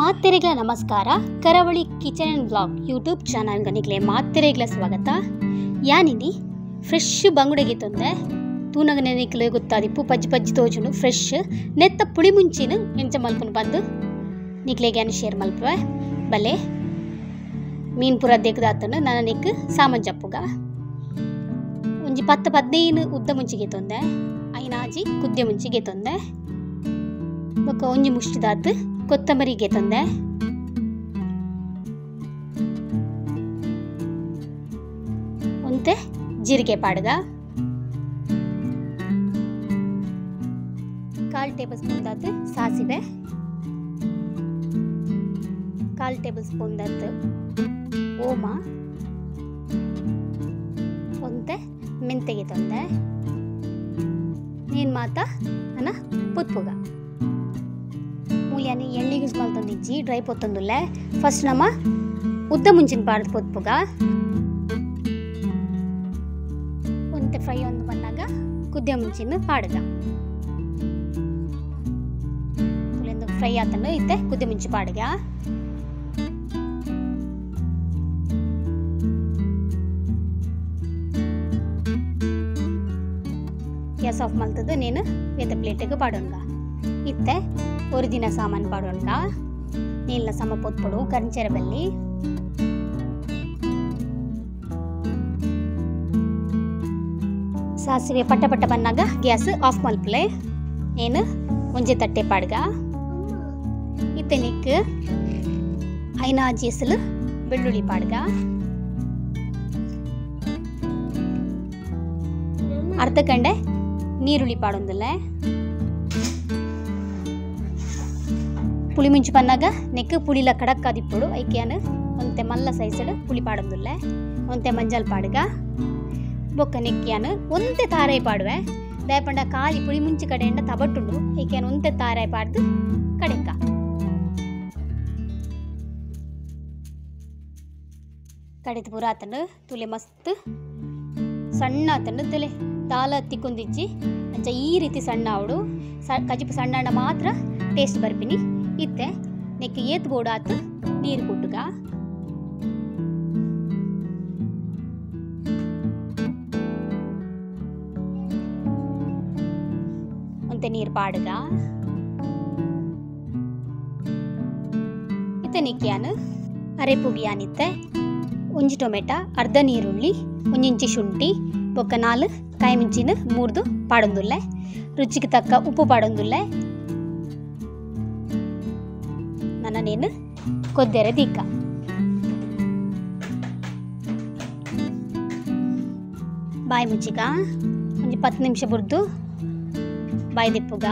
ಮಾತೆರೆಗ್ಲ ನಮಸ್ಕಾರ. Karavali kitchen and blog YouTube channel ಗನಿಕ್ಲೆ ಮಾತೆರೆಗ್ಲ ಸ್ವಾಗತ. ಯಾನಿನಿ fresh ಬಂಗುಡೆಗೆ ತೊಂದೆ ತೂನಗ ನೆನಿಕ್ಲೆ ಗೊತ್ತಾದಿಪ್ಪು ಪಜ್ಜಿ ಪಜ್ಜಿ ತೋಜುಂಡು ಫ್ರೆಶ್ ನೆತ್ತ ಪುಳಿ ಮುಂಚಿನ ಎಂಚ ಮಲ್ಪುನು ಬಂದು ನಿಕ್ಲೆಗೆ ಯಾನು ಶೇರ್ ಮಲ್ಪುವೆ. ಬಲೆ ಮೀನ್ ಪೂರ ದೇಕದಾತನು ನನ್ನ ನಿಕ್ ಸಾಮಾನ್ ಜಪ್ಪುಗ ಒಂಜಿ 10 15 ಉದ್ದ ಮುಂಚಿಗೆ ತೊಂದೆ, ಐನಾಜಿ ಕುದ್ದೆ ಮುಂಚಿಗೆ ತೊಂದೆ, ಬೊಕ್ಕ ಒಂಜಿ ಮುಷ್ಟಿದಾತು ಕೊತ್ತಂಬರಿಗೆ ತಂದೆ, ಒಂತೆ ಜೀರಿಗೆ ಪಾಡ್ಗ, 1/4 ಟೇಬಲ್ ಸ್ಪೂನ್ ದಾತು ಸಾಸಿವೆ, 1/4 ಟೇಬಲ್ ಸ್ಪೂನ್ ದಾತು ಓಮ, ಒಂತೆ ಮೆಂತೆಗೆ ತಂದೆ. ನೀನು ಮಾತಾ ನನ್ನ ಪುತ್ಪುಗ ಮೂಲ್ಯಾನಿ ಎಣ್ಣೆ ಯೂಸ್ ಮಲ್ತೊಂದಿಜ್ಜಿ ಡ್ರೈ ಪೊತ್ತೊಂದುಲ್ಲೆ. ಫಸ್ಟ್ ನಮ್ಮ ಉದ್ದ ಮುಂಚಿನ ಪಾಡ್ದು ಪೊತ್ಪುಗ ಒಂತೆ ಫ್ರೈ ಒಂದು ಬಂದಾಗ ಕುದ್ದೆ ಮುಂಚಿನ ಪಾಡುಗ ಫ್ರೈ ಆತಂಡು ಇತ್ತೆ ಕುದ್ದೆ ಮುಂಚಿ ಪಾಡುಗ. ಗ್ಯಾಸ್ ಆಫ್ ಮಲ್ತದ್ದು ನೀನು ಬೇತೆ ಪ್ಲೇಟಿಗೆ ಪಾಡೋಣ. ಇತ್ತೆ ஒரு ದಿನ ಸಾಮಾನು ಪಾಡೋಣ. ನೀಲ್ನ ಸಮ ಪೊತ್ಪೊಡು ಕರಿಂಚೆರ ಬಲ್ಲಿ ಸಾಸಿವೆ ಪಟ್ಟ ಪಟ್ಟ ಬನ್ನಾಗ ಗ್ಯಾಸ್ ಆಫ್ ಮಲ್ಪಲೆ. ನೇನು ಒಂಜೆ ತಟ್ಟೆ ಪಾಡ್ಗ. ಇತ್ತೆ ನಿಕ್ ಐನಾಜಿ ಎಸಲು ಬೆಳ್ಳುಳ್ಳಿ ಪಾಡ್ಗ, ಅರ್ಧ ಗಂಟೆ ನೀರುಳ್ಳಿ ಪಾಡೊಂದಿಲ್ಲ. ಪುಳಿ ಮುಂಚಿ ಪನ್ನಾಗ ನೆಕ್ ಪುಳಿಲ ಕಡಕ್ಕಾದಿಪ್ಪುಡು ಐಕ್ಯಾನು ಒಂತೆ ಮಲ್ಲ ಸೈಸಡು ಪುಳಿ ಪಾಡೊಂದುಲ್ಲೆ. ಒಂತೆ ಮಂಜಲ್ ಪಾಡುಗ ಬೊಕ್ಕ ನೆಕ್ಕಿಯಾನು ಒಂತೆ ತಾರಾಯಿ ಪಾಡುವೆ. ದಯಪಂಡ ಖಾಲಿ ಪುಳಿ ಮುಂಚಿ ಕಡೆಯಿಂದ ತಬಟ್ಟುಂಡು ಐಕ್ಯಾನು ಒಂತೆ ತಾರಾಯಿ ಪಾಡ್ದು ಕಡೆಕ್ಕ. ಕಡೆದು ಪೂರ ಆತಂಡು ತುಲೆ ಮಸ್ತ್ ಸಣ್ಣ ಆತಂಡು ತುಲೆ ದಾಲ ತಿಕ್ಕೊಂದಿಜ್ಜಿ ಅಂಚ ಈ ರೀತಿ ಸಣ್ಣ ಅವಡು ಕಜಿಪು ಸಣ್ಣ ಅಣ್ಣ ಮಾತ್ರ ಟೇಸ್ಟ್ ಬರ್ಪಿನಿ. ಇತ್ತೆ ನೆಕ್ ಏತ್ ಬೋಡು ಆತು ನೀರು ಕೊಟ್ಟುಗ. ಒಂತೆ ನೀರು ಪಾಡುಗ. ಇತ್ತೆ ನೆಕ್ಕಿಯಾನು ಅರೆಪುಗಿಯಾನಿತ್ತೆ ಒಂಜಿ ಟೊಮೆಟೊ, ಅರ್ಧ ನೀರುಳ್ಳಿ, ಒಂಜಿ ಇಂಚಿ ಶುಂಠಿ, ಬೊಕ್ಕ 4 ಕಾಯಿ ಮುಂಚಿನ ಮೂರ್ದು ಪಾಡೊಂದುಲ್ಲೆ. ರುಚಿಗೆ ತಕ್ಕ ಉಪ್ಪು ಪಾಡೊಂದುಲ್ಲೆ. ನನ್ನ ನೇನು ಕೊದ್ದೆರೆ ದೀಕ ಬಾಯಿ ಮುಚ್ಚಿಗ ಒಂಜಿ 10 ನಿಮಿಷ ಬುರ್ದು ಬಾಯಿ ದಿಪ್ಪುಗ.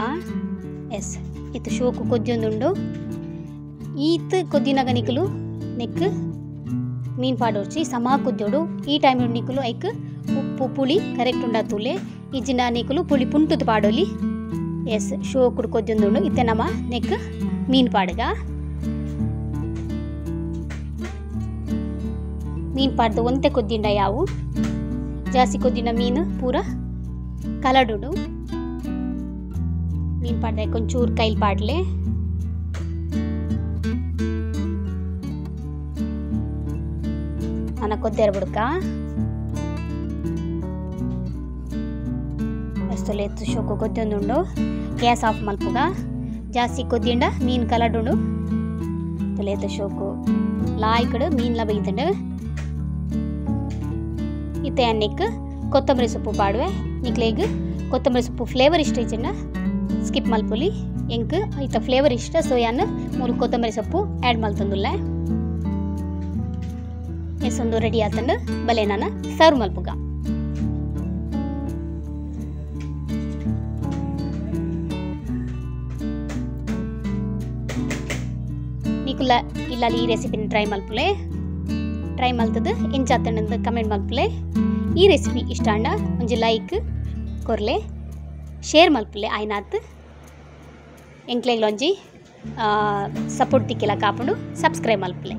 ಎಸ್ ಇತ್ತು ಶೋಕು ಕೊದ್ದಿಯೊಂದುಂಡು. ಈತ್ ಕೊದ್ದಿನಾಗ ನಿಕಲು ನೆಕ್ ಮೀನು ಪಾಡೋರ್ಚಿ ಸಮ ಕೊದ್ದೋಡು. ಈ ಟೈಮ್ ನಿಕಲು ಐಕ್ ಉಪ್ಪು ಪುಳಿ ಕರೆಕ್ಟ್ ಉಂಡಾ ತೂಲೆ ಇಜ್ಜಿನ ನಿಕಲು ಪುಳಿ ಪುಂಟುದು ಪಾಡೋಲಿ. ಎಸ್ ಶೋಕುಡು ಕೊದ್ದಿಯೊಂದುಂಡು. ಇತ್ತೆ ನಮ್ಮ ನೆಕ್ ಮೀನು ಪಾಡುಗ. ಮೀನು ಪಾಡ್ದು ಒಂತೆ ಕೊದ್ದಿಂಡ ಯಾವು ಜಾಸ್ತಿ ಕೊದ್ದಿನ ಮೀನು ಪೂರ ಕಲಡುಡು. ಮೀನು ಪಾಡ್ದೆ ಕೊಂಚೂರು ಕೈಲಿ ಪಾಡ್ಲೆ. ನನ್ನ ಕೊದ್ದೆರ ಬುಡ್ಕ ಎತ್ತು ಶೋಕು ಕೊದ್ದೊಂದುಂಡು. Gas off ಮಲ್ಪುಗ. ಜಾಸ್ತಿ ಕೊದ್ದಿಂಡ ಮೀನು ಕಲಡುಂಡು. ತೊಲೆತ ಶೋಕು ಲಾಯ್ಕಡು ಮೀನ್ಲ ಬೈತಂಡು. ಇತ್ತೆ ಅನ್ನಕ್ಕೆ ಕೊತ್ತಂಬರಿ ಸೊಪ್ಪು ಪಾಡುವೆ. ನಿಕ್ಲೇಗ್ ಕೊತ್ತಂಬರಿ ಸೊಪ್ಪು ಫ್ಲೇವರ್ ಇಷ್ಟ ಇಜ್ಜಿಂಡ ಸ್ಕಿಪ್ ಮಲ್ಪುಲಿ. ಎಂಕ್ ಐತ ಫ್ಲೇವರ್ ಇಷ್ಟ ಸೊ ಯಾನ್ ಮೂರು ಕೊತ್ತಂಬರಿ ಸೊಪ್ಪು ಆ್ಯಡ್ ಮಲ್ತೊಂದುಲ್ಲೆ. ಎಸೊಂದು ರೆಡಿ ಆತಂಡು ಬಲೆ ನಾನು ಸರ್ವ್ ಮಲ್ಪುಗ. ನಿಕುಲ ಇಲ್ಲ ಈ ರೆಸಿಪಿನ ಟ್ರೈ ಮಲ್ಪುಲೆ. ಟ್ರೈ ಮಲ್ತದ್ದು ಎಂಚಾತಂಡು ಕಮೆಂಟ್ ಮಲ್ಪುಲೆ. ಈ ರೆಸಿಪಿ ಇಷ್ಟ ಅಂಡ ಒಂಜಿ ಲೈಕ್ ಕೊರ್ಲೆ, ಶೇರ್ ಮಲ್ಪುಲೆ. ಆಯ್ನಾತ್ ಎಂಕ್ಲೆಗ್ಲ ಒಂಜಿ ಸಪೋರ್ಟ್ ತಿಕ್ಕೆಲ ಕಾಪುಂಡು. ಸಬ್ಸ್ಕ್ರೈಬ್ ಮಲ್ಪುಲೆ.